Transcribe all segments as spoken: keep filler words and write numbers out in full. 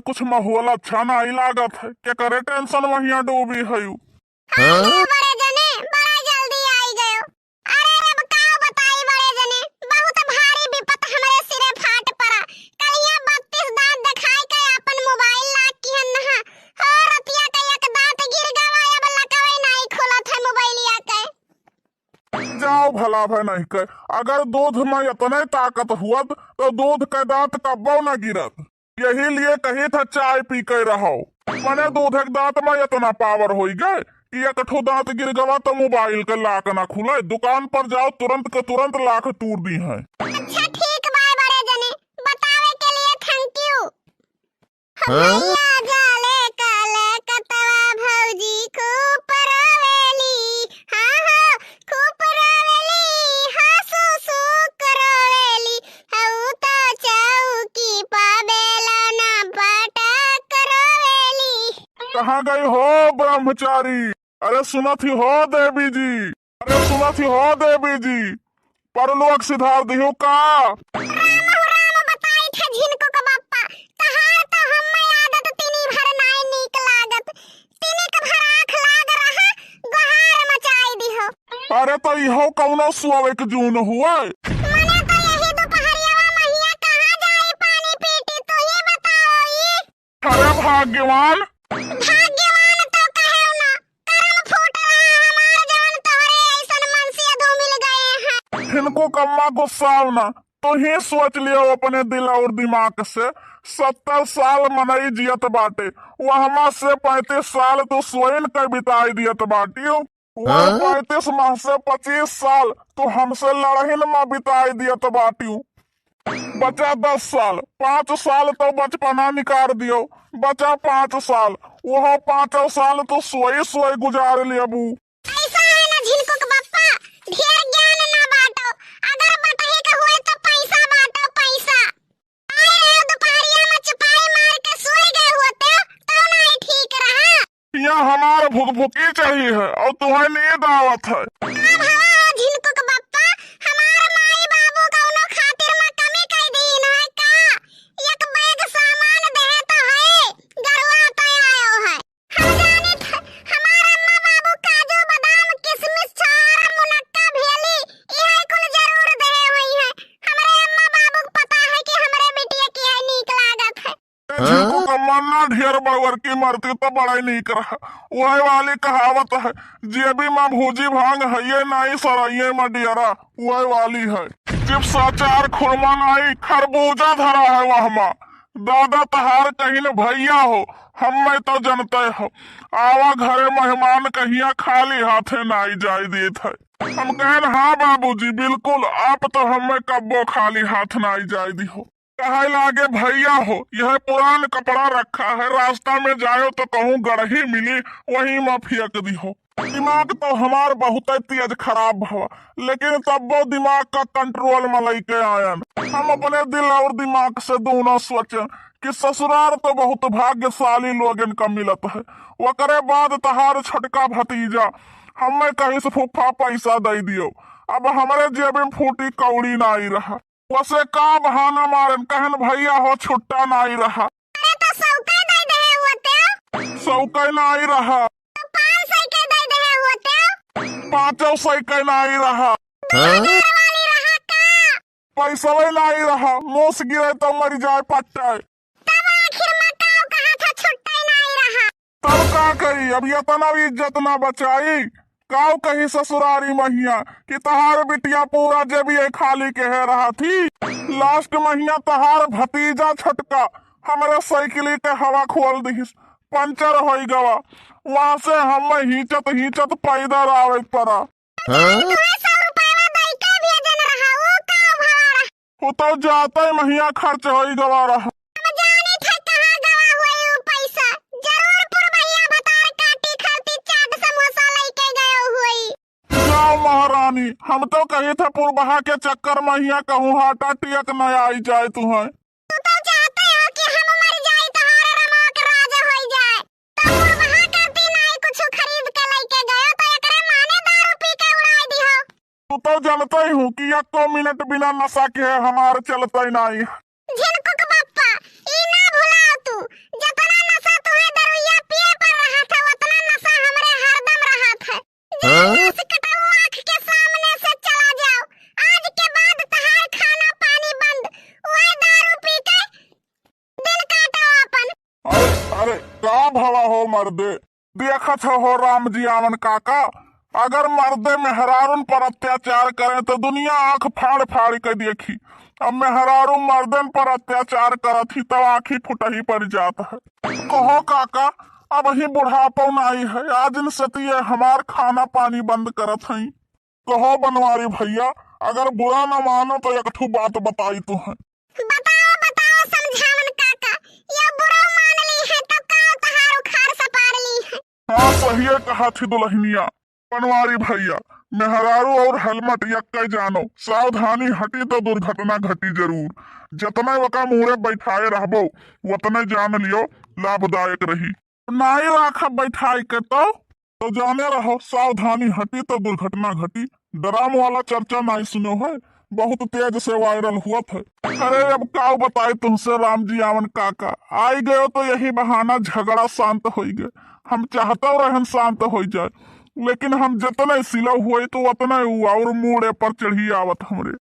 कुछ माहौल अच्छा नाहीं लागत है। केकरे tension महिया डूबी है उ? हाँ, बड़े जने, बड़ा जल्दी आई गयो। अरे, अब का बताई बड़े जने, बहुत भारी विपत हमरे सिरे फाट पड़ा। कलिया बत्तीस दांत देखाई के आपन mobile lock किहन नहा। हो रतिया के एक दांत गिर गवा, अब lockवे नाहीं खुलत है mobileिया के। जाओ भला भय नहीं के, अगर दूध में इतने ताकत हुअत तो दूध के दांत कब्बो न गिरत। यही लिए कही था चाय पी के रहो। मने दूध एक दांत में इतना power होई गए कि एक ठो दांत गिर गवा तो mobile के lock ना खुले। दुकान पर जाओ, तुरंत के तुरंत lock तूर दीहैं। अच्छा ठीक बा बड़े जने, बतावे के लिए thank you। हो हाँ? भैया जाले काले कतवा भौजी खूब रोवेली, हाँ हो खूब रोवेली, हाँ सुसुक रोवेली, हऊ तो चौकी पा बेला ना पटक रोवेली। कहाँ गई हो ब्रह्मचारी? अरे सुनत ही हो देवी जी, अरे सुनत ही हो देवी जी, परलोक सिधार दिहु का? राम हो राम, बताई थे झिनकू के बप्पा, तहार तो हम्मे आदत तिनी भर नाई नीक लागत। तिनी के भर आँख लाग रहा, गोहार मचाई दिहो। अरे तो इहो कौनो सोवे के जून हुए? मने तो यही दोपहरियावा महिया कहाँ जाई पानी पीटी, तू ही बताओ ई। अरे भाग्यवान। भाग्यवान तो कहेउ ना, करम फूट रहा हमार जवन तोहरे ऐसन मनसिया दो मिल गए हैं। इनको कम्मा गुस्साओ ना, तो ही सोच लियो अपने दिल और दिमाग से। सत्तर साल मनई जियत बाटे, वहमा से पैंतीस साल तो सोइन के बिताई दियत बाटियो। वह हाँ? पैंतीस माह से पच्चीस साल तो हमसे लड़हिन में बिताई दियत बाटियो। बचा दस साल, पाँच साल तो बचपना निकार दियो, बचा पाँच साल, वह पाँचों साल तो सोई सोई गुजार लेबू। ऐसा है ना झिनकुक बप्पा, ढेर ज्ञान ना बांटो, अगर बटही के होए तो पैसा बांटो, पैसा। आए रहे दोपहरिया में चुपाई मार के सोए गए होते तो नहीं ठीक रहा। यहाँ हमार भुकभुकी चाहिए है और तुम्हें नींद आवत है। का भवा हो झिनकुक बप्पा, हमार माई बाबू कौनो खातिर में कमी कई दीन है का? एक बैग सामान देहे तो है, गरुआ तो आयो है। हम जानित है, हमार अम्मा बाबू काजू, बादाम, किशमिश, छोहारा, मुनक्का, भेली, इहे कुल जरूर देहे होई है। हमरे अम्मा बाबू के पता है कि हमरे बिटिया की है नीक लागत है। ए झिनकुक अम्मा ना ढेर बड़वर की मरती तो बड़ा ही नीक रहा। वही वाली कहावत है, जेबी में भूजी भांग है, ये नाई सराइये में डियरा, वही वाली है। चिप्स, अचार, खुरमा नाई, खरबूजा धरा है वहमा। दादा तहार कहिन भैया हो, हम्मे तो जनते हो, आवा घरे मेहमान कहिया खाली हाथे नाई जाए देत है। हम कहन, "हाँ बाबूजी, बिल्कुल, आप तो हम्मे कब्बो खाली हाथ नाई जाए दिहो।" कहे लागे, "भैया हो, यह पुरान कपड़ा रखा है, रास्ता में जायो तो कहूँ गड़ही मिली, वहीं में फेंक दिहो।" दिमाग तो हमार बहुत तेज खराब भवा, लेकिन तब्बो दिमाग का control में लेके आयन। हम अपने दिल और दिमाग से दोनों सोचन कि ससुरार तो बहुत भाग्यशाली लोगन का मिलत है। ओकरे बाद तहार छोटका भतीजा हमें कहिस, "फूफा पैसा दे दियो।" अब हमरे जेब में फूटी कौड़ी नाई रहा। वसे का बहाना मारन, कहन, "भैया हो, छुट्टा नाई रहा।" अरे तो सौ के दे देहे होते। सौ के नाई रहा। तो पाँच सौ के दे देहे होते। पाँचों सौ के नाई रहा। दो हजार वाली रहा का? पैसवे नाई रहा, मोस गिरे तो मर जाए पट्टे। तब आखिर में काऊ कहा था छुट्टे नाई रहा। तब का करी, अब इतना भी इज्जत ना बचाई। काऊ कही ससुरारी महिया कि तहार बिटिया पूरा जेबिये खाली के है रहा थी। Last महिया तहार भतीजा छोटका हमरे साइकिली के हवा खोल दिहिस, पंचर होई गवा। वहाँ से हम हींचत हींचत पैदल आवे पड़ा। हाँ? तुम्हें सौ रुपया दई के भेजन रहा, वो का भवा रहा? वो तो जाते महिया खर्च होई गवा रहा। हम जानी थे कहाँ गवा होई उ पैसा। जरूर पुरबहिया भतार काटी खाती चाट समोसा लेके गयो होई। जाओ महारानी, हम तो कही थे पुरबहा के चक्कर महिया कहूँ heart attack न आई जाए तुम्हें। तू तो चाहते हो कि हम मर जाई, तोहार रमक राज होई जाए। तो पुरबहा करती नाई कुछ खरीद के लेके गयो तो एकरे माने दारू पी के उड़ाई दिहो। तू तो जानते ही हूँ कि एको मिनट बिना नशा के हमार चलते नाई। झिनकुक बप्पा, ई ना भुलाओ तू, अरे का भवा हो मर्दे, देखत हो, हो राम जी आवन काका, अगर मर्दे मेहरारून पर अत्याचार करें तो दुनिया आंख फाड़ फाड़ के देखी। अब मेहरारू मर्दन पर अत्याचार करत ही तब आंखी फुटही पड़ जात है। कहो काका, अब ही बुढ़ापो नाई है, आज इन सतिये हमार खाना पानी बंद करत हई। कहो बनवारी भैया, अगर बुरा न मानो तो एक ठो बात बताई तुहैं। बताओ, बताओ समझावन काका, ये बुरा मान ली है तो का तहार उखाड़ सपार ली है। हाँ, सहिए कहा थी दुल्हनिया। बनवारी भैया, मेहरारू और हेलमेट यक्के जानो, सावधानी हटी तो दुर्घटना घटी जरूर। जतने वका मूड़े बैठाए रहबो, वतने जान लियो लाभदायक रही। नाई राखब बैठाई के तो, तो जाने रहो, सावधानी हटी तो दुर्घटना घटी। ड्रम वाला चर्चा नाई सुनो है, बहुत तेज से वायरल हुआ था। अरे अब काऊ बताई तुमसे राम जी आवन काका, आई गयो तो यही बहाना झगड़ा शांत होई गए। हम चाहतो रहन शांत होई जाए, लेकिन हम जतने सिलो हुए तो उतने ऊ और मूड़े पर चढ़ी आवत हमरे।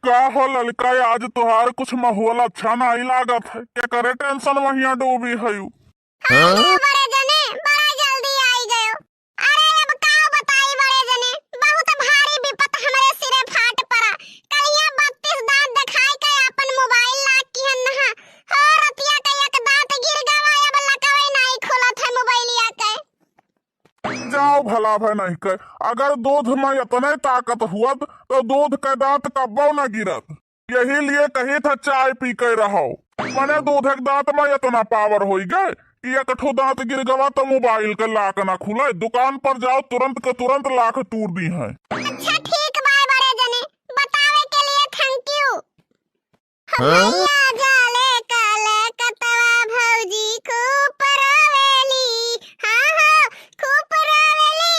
का हो ललका, आज तोहार कुछ माहौल अच्छा नाई लागत है, केकरे टेंशन महिया डूबी हयू? हाँ, बड़े जने, बड़ा जल्दी आई गयो। अरे अब का बताई बड़े जने, बहुत भारी विपत हमरे सिरे फाट पड़ा। कलिया बत्तीस दांत दिखाई के अपन मोबाइल लाग किहन नहा। हो रतिया के एक दांत गिर गवा, अब लकवे नाई खुलत है मोबाइलिया के। जाओ भला भय नहीं के, अगर दूध में इतने ताकत हुअत तो दूध के दांत कब्बो न गिरत। यही लिए कही था चाय पी के रहो। मने दूध एक दांत में इतना पावर होई गए कि एक ठो दांत गिर गवा तो मोबाइल के लाक ना खुले। दुकान पर जाओ, तुरंत के तुरंत लाक तूर दी है। अच्छा ठीक बा बड़े जने, बतावे के लिए thank you। हाँ? भैया जाले काले कतवा भौजी खूब रोवेली, हाँ हो खूब रोवेली,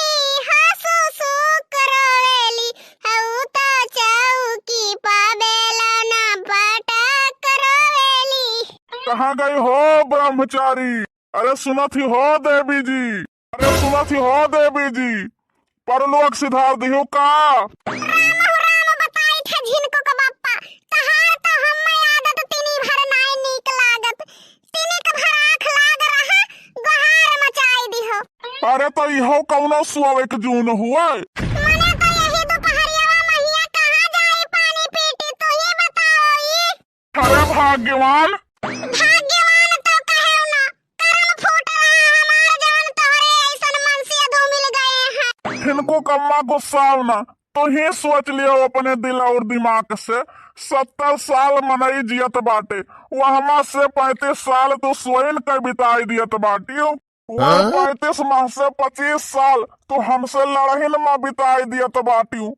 हाँ सुसुक रोवेली, हऊ तो चौकी पा बेला ना पटक रोवेली। कहाँ गई हो ब्रह्मचारी? अरे सुनत ही हो देवी जी, अरे सुनत ही हो देवी जी, परलोक सिधार दिहु का? राम हो राम, बताई थे झिनको के बप्पा, तहार तो हम्मे आदत तिनी भर नाई नीक लागत। तिनी के भर आँख लाग रहा, गोहार मचाई दिहो। अरे तो इहो कौनो सोवे के जून हुए? मने तो यही दोपहरियावा महिया कहाँ जाई पानी पीटी, तू ही बताओ ई। अरे भाग्यवान। भाग्यवान तो कहेउ ना, करम फूट रहा हमार जवन तोहरे ऐसन मनसिया दो मिल गए हैं। इनको कम्मा गुस्साओ ना, तो ही सोच लियो अपने दिल और दिमाग से, सत्तर साल मनई जियत बाटे, वहमा से पैंतीस साल तू सोइन के बिताई दियत बाटियो, वह हाँ? पैंतीस माह से पच्चीस साल तू हमसे लड़हिन में बिताई दियत बाटियो।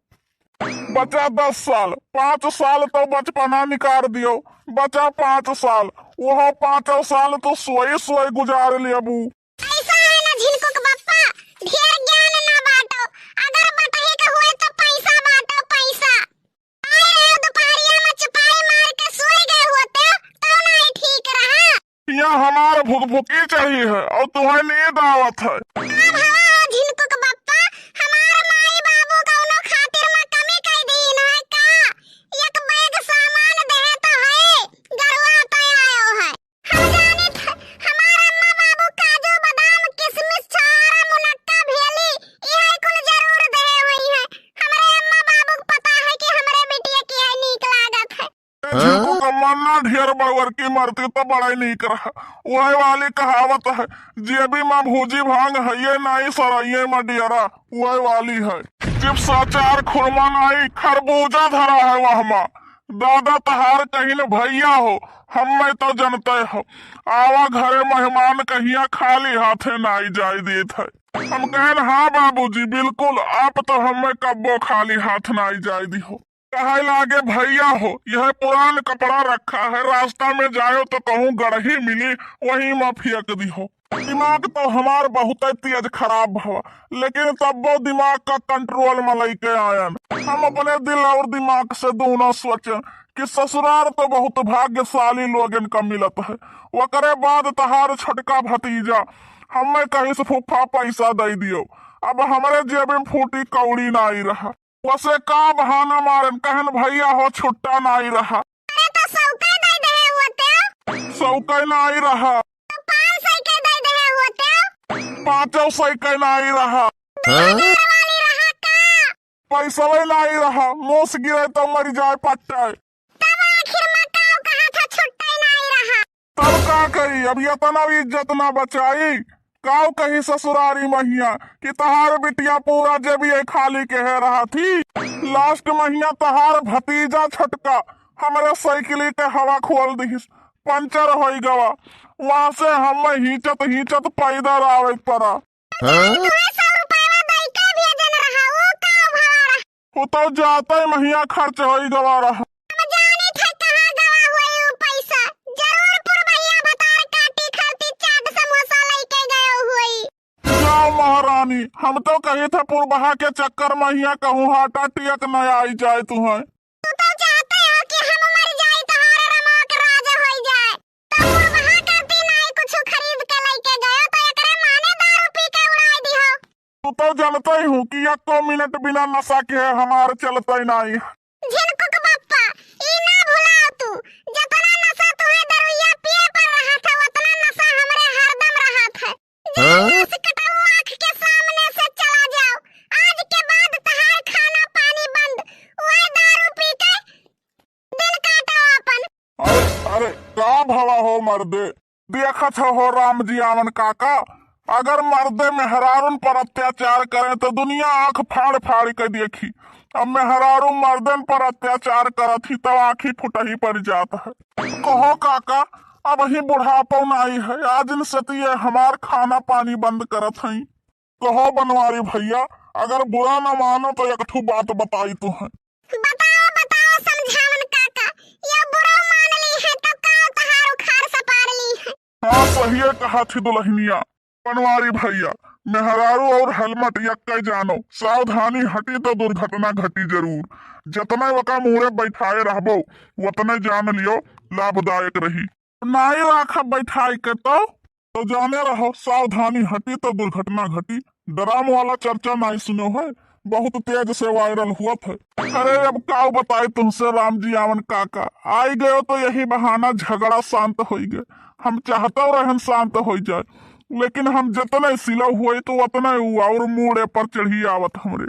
बचा दस साल, पाँच साल तो बचपना निकार दियो, बचा पाँच साल, वह पाँचों साल तू सोई सोई गुजार लेबू। ऐसा है ना झिनकुक बप्पा, ढेर ज्ञान ना बांटो, अगर बटहे के होए तो पैसा बांटो, पैसा। आए रहे दोपहरिया में चुपाई मार के सोई गए होते तो नहीं ठीक रहा। यहाँ हमार भुकभुकी चाहिए है और तुम्हें नींद आवत है। का भवा हो झिनकुक बप्पा, हमार माई बाबू कौनो खातिर में कमी कई दीन है का? एक बैग सामान देहे तो है, गरुआ तो आयो है। हम जानित है, हमार अम्मा बाबू काजू, बादाम, किशमिश, छोहारा, मुनक्का, भेली, इहे कुल जरूर देहे हुई है। हमरे अम्मा बाबू के पता है कि हमरे बिटिया की है नीक लागत है। ए झिनकुक अम्मा ना ढेर बड़वर की मरती तो बड़ा ही नीक रहा। वह वाली कहावत है, जेबी में भूजी भांग है, ये नाई सराइये में डियरा, वह वाली है। चिप्स, अचार, खुरमा नाई, खरबूजा धरा है वह में। दादा तहार कहिन भैया हो, हम्मे तो जनते हो, आवा घरे मेहमान कहिया खाली हाथे नाई जाए देत है। हम कहन, "हाँ बाबूजी, बिल्कुल, आप तो हम्मे कब्बो खाली हाथ नाई जाए दिहो।" कहे लागे, "भैया हो, यह पुरान कपड़ा रखा है, रास्ता में जायो तो कहूँ गड़ही मिली, वहीं में फेंक दिहो।" दिमाग तो हमार बहुत तेज खराब भवा, लेकिन तब्बो दिमाग का कंट्रोल में लेके आयन। हम अपने दिल और दिमाग से दोनों सोचन कि ससुरार तो बहुत भाग्यशाली लोगन का मिलत है। ओकरे बाद तहार छोटका भतीजा हमें कहिस, "फूफा पैसा दे दियो।" अब हमरे जेब में फूटी कौड़ी नाई रहा। वसे का बहाना मारन, कहन, "भैया हो, छुट्टा नाई रहा।" अरे तो सौके दे देहे होते। सौके नाई रहा। पाँचौ सौ के नाई रहा। दो हजार वाली रहा का? पैसवे नाई रहा, मूस गिरे तो मर जाए पट्टे। तब आखिर में काऊ कहा था छुट्टे नाई रहा? तब का करी, अब यतना भी इज्जत ना बचाई। काऊ कही ससुरारी महिया कि तहार बिटिया पूरा जेबिये खाली के है रहा थी। लास्ट महिया तहार भतीजा छोटका हमरे साइकिली के हवा खोल दिहिस, पंचर होई गवा। वहाँ से हम हींचत हींचत पैदल आवे पड़ा। हाँ? तुम्हें सौ रुपया दई के भेजन रहा, वो का भवा रहा? वो तो जाते महिया खर्च होई गवा रहा। हम जाने थे कहाँ गवा होई वो पैसा। जरूर पुरबहिया भतार काटी खाती चाट समोसा लेके गए होई। जाओ महारानी, हम तो कही थे पुरबहा के चक्कर महिया कहूँ हार्ट अटैक न आई जाए तुम्हें। तू तो चाहते हो कि हम मर जाई, तोहरे रमवा के राज होई जाए। तो पुरबहा करती नाई कुछ खरीद के लेके गयो, तो एकरे माने दारू पी के उड़ाई दिहो। तू तो जानते ही हूँ कि एको मिनट बिना नशा के हमार चलते नाई। झिनकुक बप्पा, ई ना भुलाओ तू, जतना नशा तुहे दरुइया पिए पर रहा था, उतना नशा हमरे हरदम रहा था। हाँ? जाओ से कटाऊ आँख के सामने से चला जाओ। आज के बाद तहार खाना पानी बंद। वह दारू पी के दिन काटो अपन। अरे, अरे, का भवा हो मर्दे? देखत हो, हो राम जी आवन काका, अगर मर्दे मेहरारून पर अत्याचार करें तो दुनिया आँख फाड़ फाड़ के देखी। अब मेहरारू मर्दन पर अत्याचार करत ही तब आँखी फुटही पड़ जात है। कहो काका, अब ही बुढ़ापो नाई है, आज इन सतिये हमार खाना पानी बंद करत हई। कहो बनवारी भैया, अगर बुरा न मानो तो एक ठू बात बताई तुहैं। बताओ, बताओ समझावन काका, ये बुरा मान ली है तो का तहार उखाड़ सपार ली है। हाँ, सहिए कहा थी दुल्हनिया। बनवारी भैया, मेहरारू और हेलमेट यक्के जानो, सावधानी हटी तो दुर्घटना घटी जरूर। जतने वका मूड़े बैठाए रहबो, वतने जान लियो लाभदायक रही। नाई राखब बैठाई के तो, तो जाने रहो, सावधानी हटी तो दुर्घटना घटी। ड्रम वाला चर्चा नाई सुनो है, बहुत तेज से वायरल हुआ था। अरे अब काऊ बताई तुमसे राम जी आवन काका, आई गयो तो यही बहाना झगड़ा शांत होई गए। हम चाहतो रहन शांत होई जाए, लेकिन हम जतने सिलो हुए तो उतने ऊ और मूड़े पर चढ़ी आवत हमरे।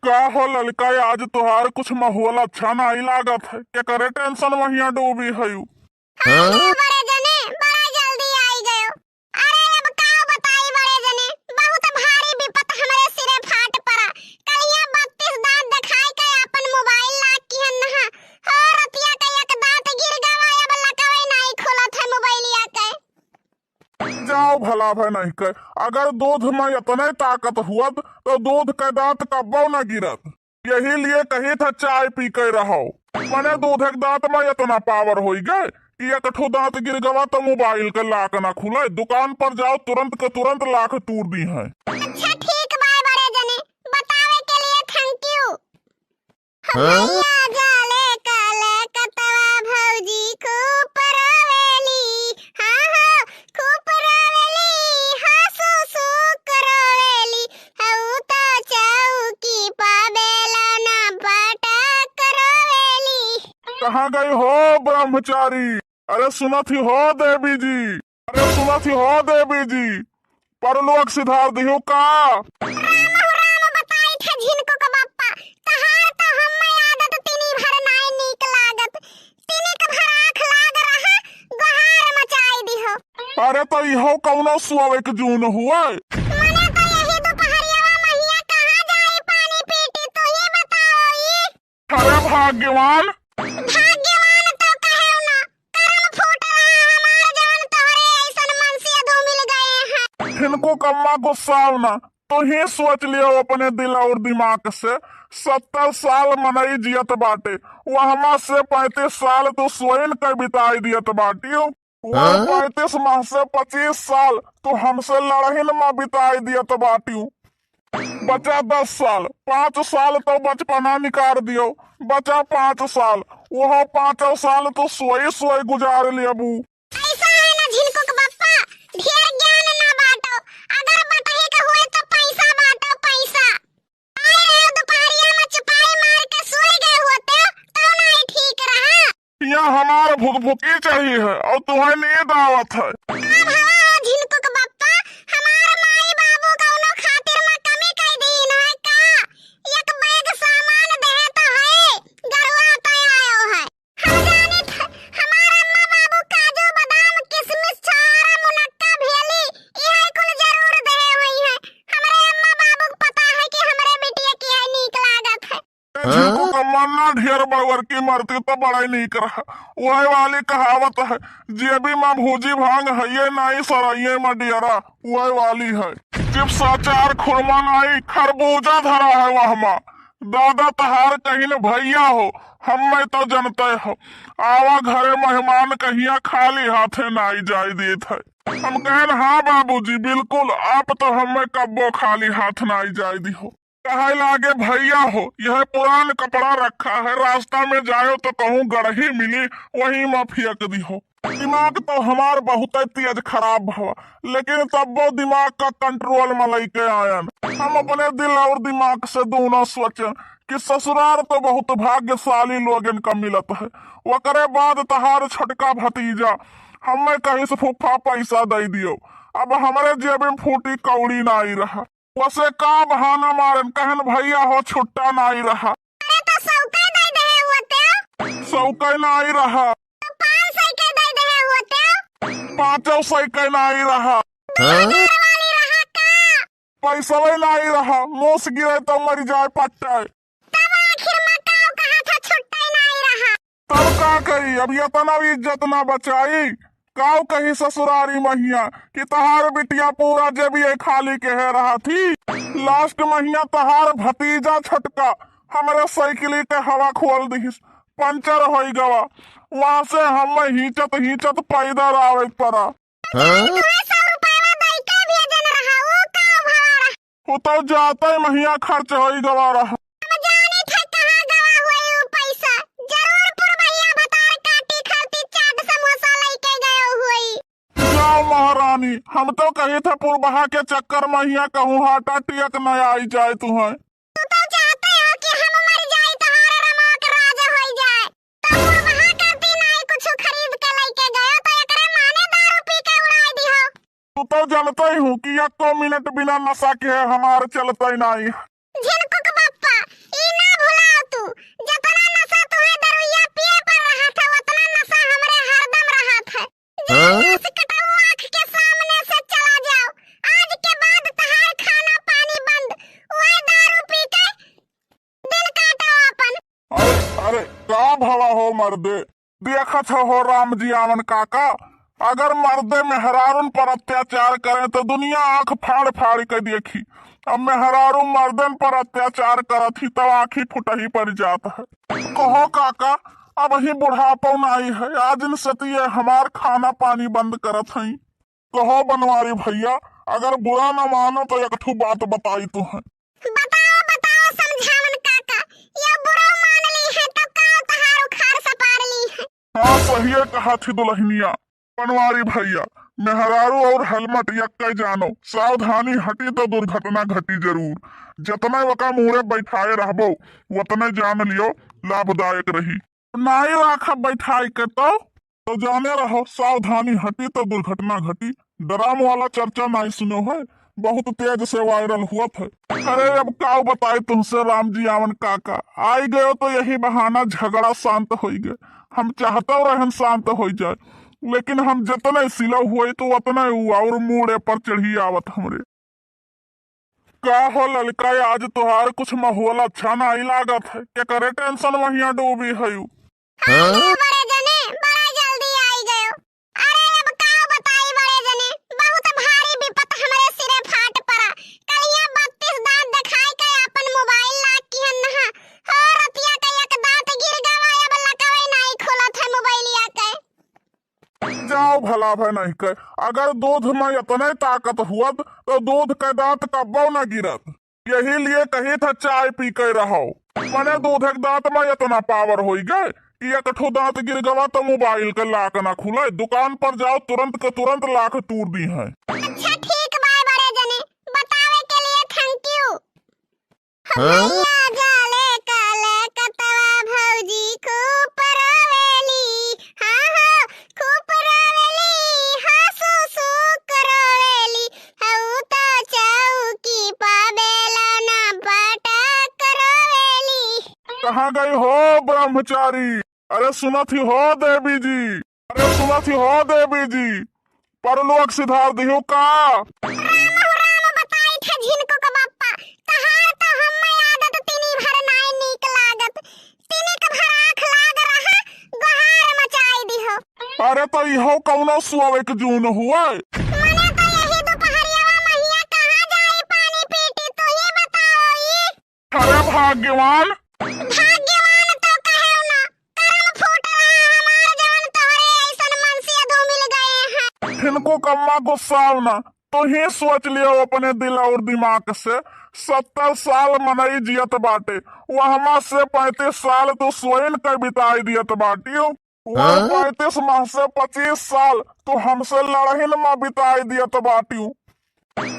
का हो ललका, आज तोहार कुछ माहौल अच्छा नाई लागत है, केकरे टेंशन महिया डूबी हयू? हाँ, हाँ? बड़े जने, बड़ा जल्दी आई गयो। अरे अब का बताई बड़े जने, बहुत भारी विपत हमरे सिरे फाट पड़ा। कलिया बत्तीस दांत दिखाई के अपन मोबाइल लाग किहन नहा। हो रतिया के एक दांत गिर गवा, अब लकवे नाई खोलत है मोबाइलिया के। जाओ भला भय नहीं कर, अगर दूध में इतने ताकत हुअत तो दूध के दांत कब्बो न गिरत। यही लिए कही था चाय पी के रहो, मने दूध के दांत में इतना पावर होई गए कि एक ठो दांत गिर गवा तो मोबाइल के लाक ना खुले। दुकान पर जाओ, तुरंत के तुरंत लाक तूर दी है। अच्छा ठीक बाय बड़े जने, बतावे के लिए thank you। हाँ? भैया जाले काले कतवा भौजी खूब रोवेली, हाँ हो, खूब रोवेली, हाँ सुसुक रोवेली, हऊ तो चौकी पा बेला ना पटक रोवेली। कहाँ गई हो ब्रह्मचारी? अरे सुनत ही हो देवी जी, अरे सुनत ही हो देवी जी, परलोक सिधार दिहु का? राम हो राम बताई थे झिनकुक बप्पा, तहार तो हम्मे आदत तिनी भर नाय नीक लागत। तिनिक भर आँख लाग रहा, गोहार मचाई दिहो। अरे तो इहो कौनो सुअवे के जून हुए? मने तो यही दुपहरियावा महिया कहाँ जाई पानी पीटी, तू ही बताओ ई। अरे भाग्यवान। भाग्यवान तो कहेउ ना, करम फूट रहा हमार जवन तोहरे ऐसन मनसिया दो मिल गए हैं। इनको कम्मा गुस्साओ ना, तो ही सोच लियो अपने दिल और दिमाग से, सत्तर साल मनई जियत बाटे, वहमा से पैंतीस साल तू सोइन के बिताई दियत बाटियो, और हाँ? पैंतीस माह से पच्चीस साल तू हमसे लड़हिन में बिताई दियत बाटियो। बचा दस साल, पाँच साल तो बचपना निकाल दियो, बचा पाँच साल, वह पाँचों साल तो सोई सोई गुजार लेबू। ऐसा है ना झिनकुक बप्पा, ढेर ज्ञान ना बांटो, अगर बटहे के होए तो पैसा बांटो, पैसा। आए रहो दोपहरिया में चुपाई मार के सोए गए होते, तो नहीं ठीक रहा। यहाँ हमार भुकभुकी चाहिए है और तुम्हें नींद आवत है। अब हवा हो झिनकुक बप्पा, ना ढेर बड़वर की मरती तो बड़ा ही नीक रहा। वही वाली कहावत है, जेबी में भूजी भांग है, ये नाई सराइये में डियरा, वही वाली है। चिप्स, अचार, खुरमा नाई, खरबूजा धरा है वहमा। दादा तहार कहिन भैया हो, हम्मे तो जनते हो, आवा घरे मेहमान कहिया खाली हाथे नाई जाए देत है। हम कहन, "हाँ बाबूजी, बिल्कुल, आप तो हम्मे कब्बो खाली हाथ नाई जाए दिहो।" कहे लागे, "भैया हो, यह पुरान कपड़ा रखा है, रास्ता में जायो तो कहूँ गड़ही मिली, वहीं में फेंक दिहो।" दिमाग तो हमार बहुत तेज खराब भवा, लेकिन तब्बो दिमाग का कंट्रोल में लेके आयन। हम अपने दिल और दिमाग से दोनों सोचन कि ससुरार तो बहुत भाग्यशाली लोगन का मिलत है। ओकरे बाद तहार छोटका भतीजा हमें कहिस, "फूफा, पैसा दे दियो।" अब हमरे जेब में फूटी कौड़ी नाई रहा। वसे का बहाना मारन, कहन, "भैया हो, छुट्टा नाई रहा।" अरे तो सौ के दे दे होते। सौ के नाई रहा। तो पाँच सौ के दे दे होते। पाँचों सौ के नाई रहा। दो हजार वाली रहा का? पैसवे नाई रहा, मोस गिरे तो मर जाए पट्टे। तब आखिर में काव कहा था, छुट्टे नाई रहा। तब का करी, अब इतना भी इज्जत ना बचाई। काव कही ससुरारी महिया कि तहार बिटिया पूरा जेबिये खाली के है रहा थी। लास्ट महिया तहार भतीजा छोटका हमरे साइकिल के हवा खोल दिहिस, पंचर होई गवा। वहां से हमें हींचत हींचत पैदल आवे पड़ा। हाँ? तुम्हें सौ रुपया दई के भेजन रहा, वो का भवा रहा? वो तो जाते महिया खर्च होई गवा रहा। हम जानी थे कहाँ गवा होई वो पैसा। जरूर पुरबहिया भतार काटी खाती चाट समोसा लेके गयो होई। जाओ महारानी, हम तो कही थे पुरबहा के चक्कर महिया कहूँ हार्ट अटैक न आई जाए तुम्हें। तू तो चाहते हो कि हम मर जाई, तोहार रमक राज होई जाए। तो पुरबहा करती नाई कुछ खरीद के लेके गयो, तो एकरे माने दारू पी के उड़ाई दिहो। तू तो जानते ही हूँ कि एको मिनट बिना नशा के हमार चलते नाई। झिनकुक बप्पा, ई ना भुलाओ तू, जतना नशा तुहे दरुइया पिए पर रहा था, उतना नशा हमरे हरदम रहा था। जाओ हाँ? इस कटाऊ आँख के सामने से चला जाओ। आज के बाद तहार खाना पानी बंद, वह दारू पी के दिन काटो अपन। अरे, अरे, का भवा हो मर्दे? देखत हो, हो राम जी आवन काका, अगर मर्दे मेहरारून पर अत्याचार करें तो दुनिया आँख फाड़ फाड़ के देखी। अब मेहरारू मर्दन पर अत्याचार करत ही तब आँखी फुटही पड़ जात है। कहो काका, अब ही बुढ़ापो नाई है, आज इन सतिये हमार खाना पानी बंद करत हई। कहो बनवारी भैया, अगर बुरा न मानो तो एक ठो बात बताई तुहैं। बताओ, बताओ समझावन काका, या बुरा मान ली है तो का तहार उखाड़ सपार ली है? हाँ, सहिए कहा थी दुल्हनिया। बनवारी भैया, मेहरारू और हेलमेट यक्के जानो, सावधानी हटी तो दुर्घटना घटी जरूर। जतने वका मूड़े बैठाए रहबो, वतने जान लियो लाभदायक रही। नाई राखब बैठाई के तो तो जाने रहो, सावधानी हटी तो दुर्घटना घटी। ड्राम वाला चर्चा नाई सुनो है, बहुत तेज से वायरल हुआ था। अरे अब काव बताई तुमसे राम जी आवन काका, आई गयो तो यही बहाना झगड़ा शांत होई गए। हम चाहते रहन शांत होई जाए, लेकिन हम जतने सिलो हुए तो उतने ऊ और मूड़े पर चढ़ी आवत हमरे। का हो ललका, आज तोहार कुछ माहौल अच्छा नाई लागत है, केकरे टेंशन महिया डूबी हयू? हाँ, हाँ? बड़े जने, बड़ा जल्दी आई गयो। अरे अब का बताई बड़े जने, बहुत भारी विपत हमरे सिरे फाट पड़ा। कलिया बत्तीस दांत दिखाई के अपन मोबाइल लाग किहन नहा। हो रतिया के एक दांत गिर गवा, अब लकवे नाई खुलत है मोबाइलिया के। जाओ भला भय नहीं के, अगर दूध में इतने ताकत हुअत तो दूध के दांत कब्बो न गिरत। यही लिए कही था चाय पी के रहो। मने दूध एक दांत में इतना पावर होई गए कि एक ठो दांत गिर गवा तो मोबाइल के लाक ना खुले। दुकान पर जाओ, तुरंत के तुरंत लाक तूर दी है। अच्छा ठीक बाय बड़े जने, बतावे के लिए thank you। हाँ? भैया जाले काले कतवा भौजी खूब रोवेली, हाँ, हाँ, खूब रोवेली, हाँ, सु, सु, रोवेली, हऊ तो चौकी पा बेला ना पटक रोवेली। कहाँ गई हो ब्रह्मचारी? अरे सुनत ही हो देवी जी, अरे सुनत ही हो देवी जी, परलोक सिधार दिहु का? राम हो राम बताई थे झिनको के बप्पा, तहार तो हम्मे आदत तीनी भर नाय नीक लागत। अरे तो इहो कौनो सोवे के जून हुए? मने तो यही दुपहरियावा महिया कहाँ जाई पानी पीटी, तू ही बताओ ई। अरे भाग्यवान। भाग्यवान तो कहेउ ना, करम फूट रहा हमार जवन तोहरे ऐसन मनसिया दो मिल गए हैं। इनको कम्मा गुस्साओ ना, तो ही सोच लियो अपने दिल और दिमाग से। सत्तर साल मनई जियत बाटे, वहमा से पैंतीस साल तू सोइन के बिताई दियत बाटियो। वो हाँ? पैंतीस माह से पच्चीस साल तू हमसे लड़हिन में बिताई दियत बाटियो।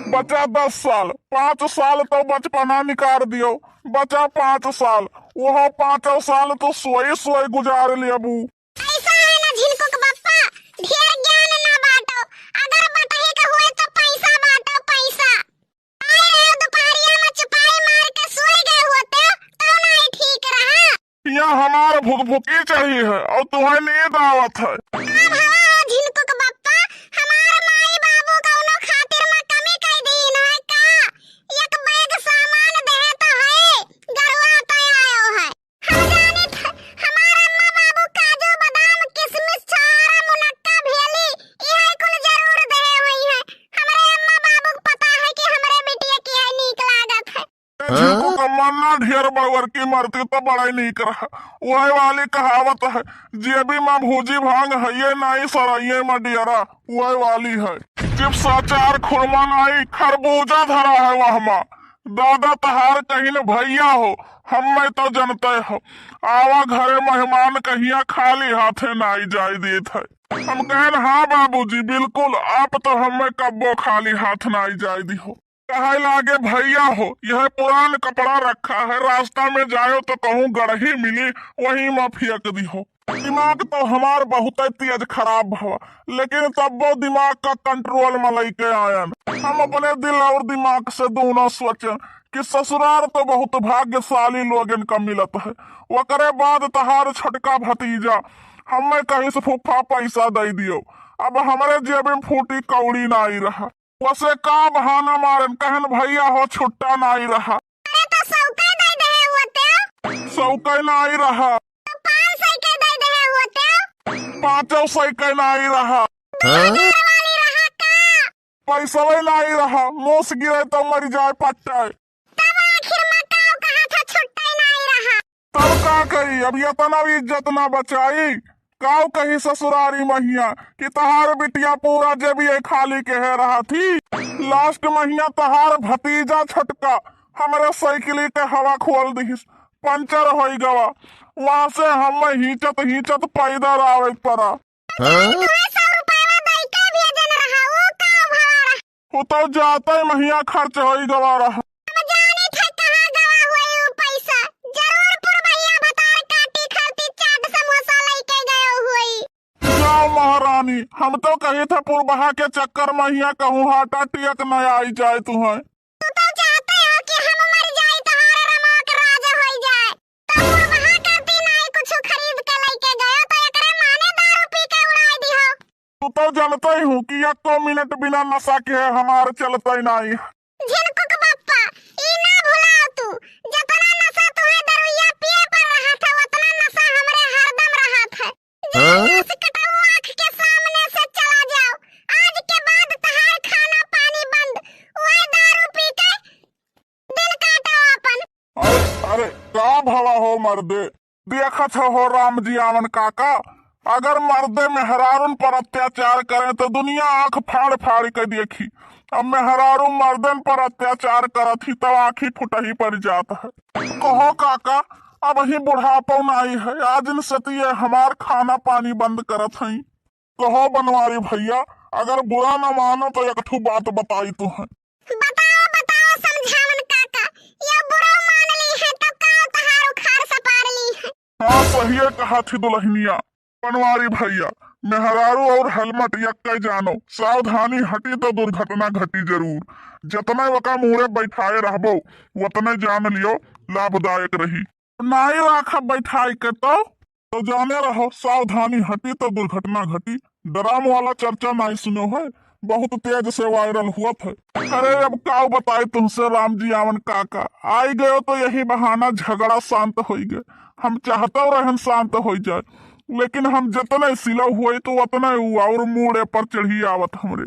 बचा दस साल, पाँच साल तो बचपना निकाल दियो, बचा पाँच साल, वह पाँचों साल तू सोई सोई गुजार लेबू। ऐसा है ना झिनकुक बप्पा, ढेर ज्ञान ना बांटो, अगर बटही के होए तो पैसा बांटो, पैसा। आए रहे दोपहरिया में चुपाई मार के सोए गए होते, तो नहीं ठीक रहा। यहाँ हमार भुकभुकी चढ़ी है और तुम्हें नींद आवत है। का भवा हो झिनकुक बप्पा, हमार माई बाबू कौनो खातिर में कमी कह दीन है का? एक बैग सामान देहे तो है, गरुआ तो आयो है। हम जानित है, हमार अम्मा बाबू काजू, बादाम, किशमिश, छोहारा, मुनक्का, भेली, इहे कुल जरूर देहे हुई है। हमरे अम्मा बाबू के पता है कि हमरे बिटिया के है नीक लागत है। ए झिनकुक बप्पा, ना ढेर बड़वर की मरती तो बड़ा ही नीक रहा। वही वाली कहावत है, जेबी में भूजी भांग है, ये नाई सराइये में डियरा, वही वाली है। चिप्स, अचार, खुरमा नाई, खरबूजा धरा है वहमा। दादा तहार कहिन भैया हो, हम्मे तो जनते हो, आवा घरे मेहमान कहिया खाली हाथे नाई जाए देत है। हम कहन, हाँ बाबूजी, बिल्कुल, आप तो हम्मे कब्बो खाली हाथ नाई जाए दिहो। कहे लागे, भैया हो, यह पुरान कपड़ा रखा है, रास्ता में जायो तो कहूँ गड़ही मिली, वहीं में फेंक दिहो। दिमाग तो हमार बहुत तेज खराब भवा, लेकिन तब्बो दिमाग का कंट्रोल में लेके आयन। हम अपने दिल और दिमाग से दोनों सोचन कि ससुरार तो बहुत भाग्यशाली लोगन का मिलत है। ओकरे बाद तहार छोटका भतीजा हमें कहिस, फूफा पैसा दे दियो। अब हमरे जेब में फूटी कौड़ी नाई रहा। वसे का बहाना मारन, कहन भैया हो छुट्टा नाई रहा। अरे तो सौ के दे देहे होते। सौ के नाई रहा। तो पाँच सौ के दे देहे होते। पाँचों सौ के नाई रहा। दो हजार वाली रहा का? पैसवे नाई रहा, मोस गिरे तो मर जाए पट्टे। तब आखिर में काव कहा था छुट्टे नाई रहा। तब का करी, अब यतना भी इज्जत ना बचाई। काव कही ससुरारी महिया कि तहार बिटिया पूरा जेबिये खाली के है रहा थी। लास्ट महिया तहार भतीजा छोटका हमरे साइकिली के हवा खोल दिहिस, पंचर होई गवा। वहाँ से हम हींचत हींचत पैदल आवे पड़ा। हाँ? तुम्हें सौ रुपया दई के भेजन रहा, वो का भवा रहा? वो तो जाते महिया खर्च होई गवा रहा। हम जाने थे कहाँ गवा हुई वो पैसा, जरूर पुरबहिया भतार काटी खाती चाट समोसा लेके गए हुई। जाओ महारानी, हम तो कही थे पुरबहा के चक्कर महिया कहूँ हार्ट अटैक न आई जाए तुम्हें। तू तो चाहते हो कि हम मर जाई, तोहरे रमवा के राज होई जाए। तो पुरबहा करती नाई कुछ खरीद के लेके गयो, तो एकरे माने दारू पी के उड़ाई दिहो। तू तो जानते ही हूँ कि एको मिनट बिना नशा के हमार चलते नाई। झिनकुक बप्पा, ई ना भुलाओ तू, जतना नशा तुम्हें दरुइया पिए पर रहा था, उतना नशा हमरे हरदम रहा था। हाँ? जब इस कटाऊ आँख के सामने से चला जाओ, आज के बाद तहार खाना पानी बंद, वह दारू पी के दिन काटो अपन। अरे, अरे, का भवा हो मर्दे? देखत हो, हो राम जी आवन काका, अगर मर्दे मेहरारून पर अत्याचार करें तो दुनिया आँख फाड़ फाड़ के देखी। अब मेहरारू मर्दन पर अत्याचार करत ही तब आँखी फुटही पड़ जात है। कहो काका, अब ही बुढ़ापो नाई है, आज न सतिये हमार खाना पानी बंद करत हई। कहो बनवारी भैया, अगर बुरा न मानो तो एक ठू बात बताई तुहैं। बताओ, बताओ समझावन काका, या बुरा मान ली है तो का तहार उखाड़ सपार ली है? हाँ, सहिए कहा थी दुल्हनिया। बनवारी भैया, मेहरारू और हेलमेट यक्के जानो, सावधानी हटी तो दुर्घटना घटी जरूर। जतने वका मूड़े बैठाए रहबो, वतने जान लियो लाभदायक रही। नाई राखब बैठाई के तो। तो जाने रहो, सावधानी हटी तो दुर्घटना घटी। डराम वाला चर्चा नाई सुनो है, बहुत तेज से वायरल हुआ था। अरे अब का बताई तुमसे राम जी आवन काका, आई गयो तो यही बहाना झगड़ा शांत होई गए। हम चाहते रहन शांत होई जाए, लेकिन हम जतने सिलउ हुए तो उतने उ और मूड़े पर चढ़ी आवत हमरे।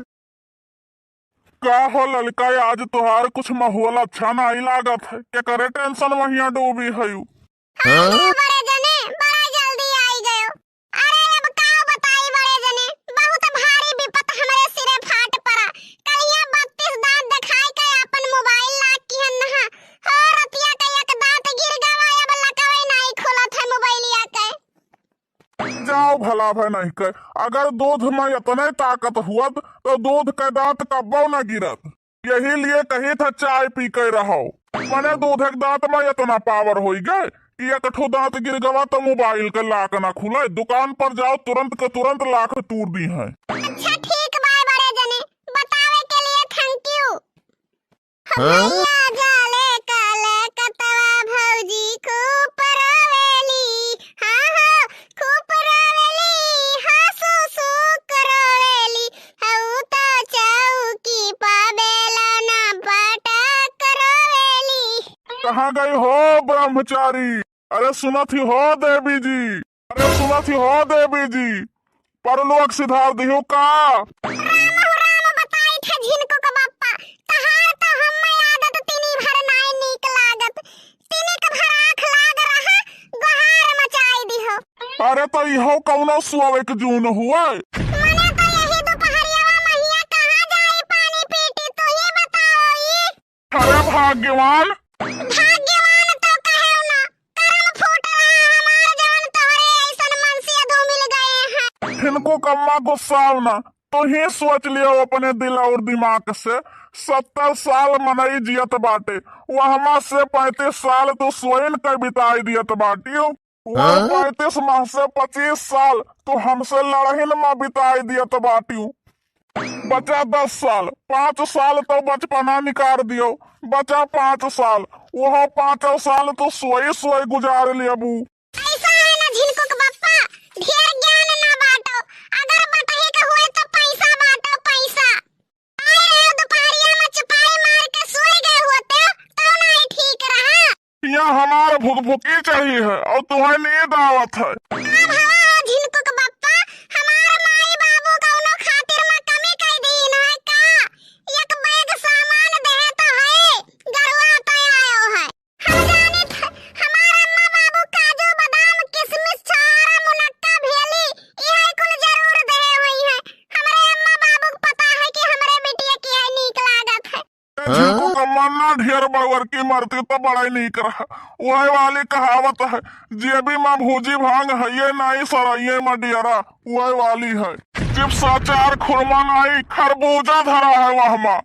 का हो ललका, आज तोहार कुछ माहौल अच्छा नाहीं लागत है, केकरे tension महिया डूबी हयू? हाँ, बड़े जने, बड़ा जल्दी आई गयो। अरे अब का बताई बड़े जने, बहुत भारी विपत हमरे सिरे फाट पड़ा। कलिया बत्तीस दांत देखाई के अपन mobile lock किहन नहा। हो रतिया के एक दांत गिर गवा, अब लकवे नाहीं खुलत है mobileिया के। जाओ भला भय नहीं के, अगर दूध में इतने ताकत हुअत तो दूध के दांत कब्बो न गिरत। यही लिए कही था चाय पी के रहो, मने दूध एक दांत में इतना power होई गए कि एक ठो दांत गिर गवा तो mobile के lock ना खुले। दुकान पर जाओ, तुरंत के तुरंत lock तूर दीहैं। अच्छा ठीक बाय बड़े जने, बतावे के लिए thank you। हाँ? भैया जाले काले कतवा भौजी खूब रोवेली, हाँ हो, खूब रोवेली, हाँ सुसुक रोवेली, हऊ तो चौकी पा बेला ना पटक रोवेली। कहाँ गई हो ब्रह्मचारी? अरे सुनत ही हो देवी जी, अरे सुनत ही हो देवी जी, परलोक सिधार दिहु का? राम हो राम, बताई थे झिनकू के बप्पा, तहार तो हम्मे आदत तिनी भर नाई नीक लागत। तिनी के भर आँख लाग रहा, गोहार मचाई दिहो। अरे तो इहो कौनो सोवे के जून हुआ? मने तो यही दुपहरियावा महिया कहाँ जाई पानी पीटी, तू ही बताओ ई। अरे भाग्यवान। भाग्यवान तो कहेउ ना, करम फूट रहा हमार जवन तोहरे ऐसन मनसी अधू मिल गए हैं। इनको कम्मा गुस्साओ ना, तो ही सोच लियो अपने दिल और दिमाग से, सत्तर साल मनई जियत बाटे, वहमा से पैंतीस साल तो सोइन के बिताई दियत बाटियो। वह हाँ? पैंतीस माह से पच्चीस साल तो हमसे लड़हिन में बिताई दियत बाटियो। बचा दस साल, पाँच साल तो बचपना निकाल दियो, बचा पाँच साल, वह पाँचों साल तो सोई सोई गुजार लेबू। ऐसा है ना झिनकुक बप्पा, ढेर ज्ञान ना बांटो, अगर बटहे के होए तो पैसा बांटो, पैसा। आए रहे दोपहरिया में चुपाई मार के सोए गए होते, तो नहीं ठीक रहा। यहाँ हमार भुकभुकी चाहिए है और तुम्हें नींद आवत है। अब हवा हो झिनकुक बप्पा, हमार माई बाबू कौनो खातिर में कमी कई दी ना है का? एक बैग सामान देहे तो है, गरुआ तो आयो है। हम जानित है, हमार अम्मा बाबू काजू, बादाम, किशमिश, छोहारा, मुनक्का, भेली, इहे कुल जरूर देहे होई है। हमरे अम्मा बाबू के पता है कि हमरे बिटिया के है नीक लागत है। ए झिनकुक अम्मा ना ढेर बड़वर की मरती तो बड़ा ही नीक रहा। वही वाली कहावत है, जेबी में भूजी भांग हइये नाई, सरइये में डियरा, वही वाली है। चिप्स, अचार, खुरमा नाई, खरबूजा धरा है वहमा।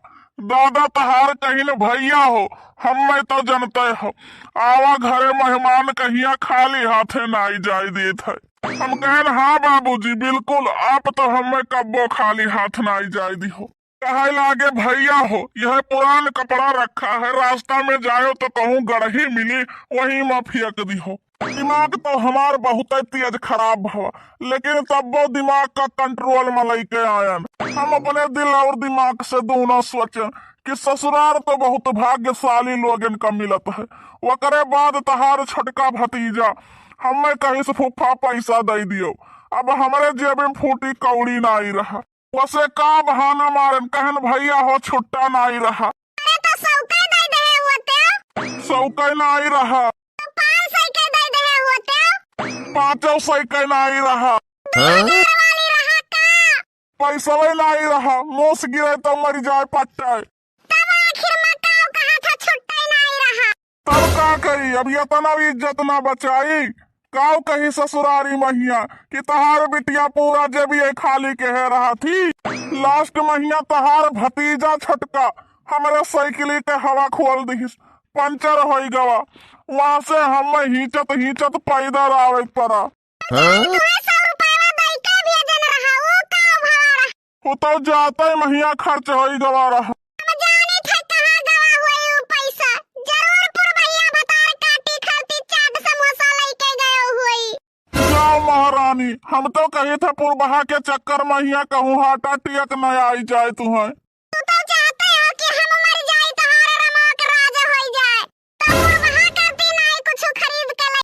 दादा तहार कहिन भैया हो, हम्मे तो जनते हो, आवा घरे मेहमान कहिया खाली हाथे नाई जाए देत है। हम कहन, हाँ बाबूजी, बिल्कुल, आप तो हम्मे कब्बो खाली हाथ नाई जाए दिहो। कहे लागे, भैया हो, यह पुरान कपड़ा रखा है, रास्ता में जायो तो कहूँ गड़ही मिली, वहीं में फेंक दिहो। दिमाग तो हमार बहुत तेज खराब भवा, लेकिन तब्बो दिमाग का control में लेके आयन। हम अपने दिल और दिमाग से दोनों सोचन कि ससुरार तो बहुत भाग्यशाली लोगन का मिलत है। ओकरे बाद तहार छोटका भतीजा हमें कहिस, फूफा पैसा दे दियो। अब हमरे जेब में फूटी कौड़ी नाई रहा। वसे का बहाना मारन, कहन भैया हो छुट्टा नाई रहा। अरे तो सौ के दे देहे होते। सौ के नाई रहा। तो पाँच सौ के दे देहे होते। पाँचों सौ के नाई रहा। दो हजार वाली रहा का? पैसवे नाई रहा, मोस गिरे तो मर जाए पट्टे। तब आखिर में काव कहा था छुट्टे नाई रहा। तब का करी, अब इतना भी इज्जत ना बचाई। काव कही ससुरारी महिया कि तहार बिटिया पूरा जेबिये खाली के है रहा थी। Last महिया तहार भतीजा छोटका हमरे साइकिली के हवा खोल दिहिस, पंचर होई गवा। वहाँ से हम हींचत हींचत पैदल आवे पड़ा। हाँ? तुम्हें सौ रुपया दई के भेजन रहा, वो का भवा रहा? वो तो जाते महिया खर्च होई गवा रहा। हम जानी थे कहाँ गवा हुई वो पैसा। जरूर पुरबहिया भतार काटी खाती चाट समोसा लेके गए हुई। जाओ महारानी, हम तो कही थे पुरबहा के चक्कर महिया कहूँ heart attack न आई जाए तुम्हें।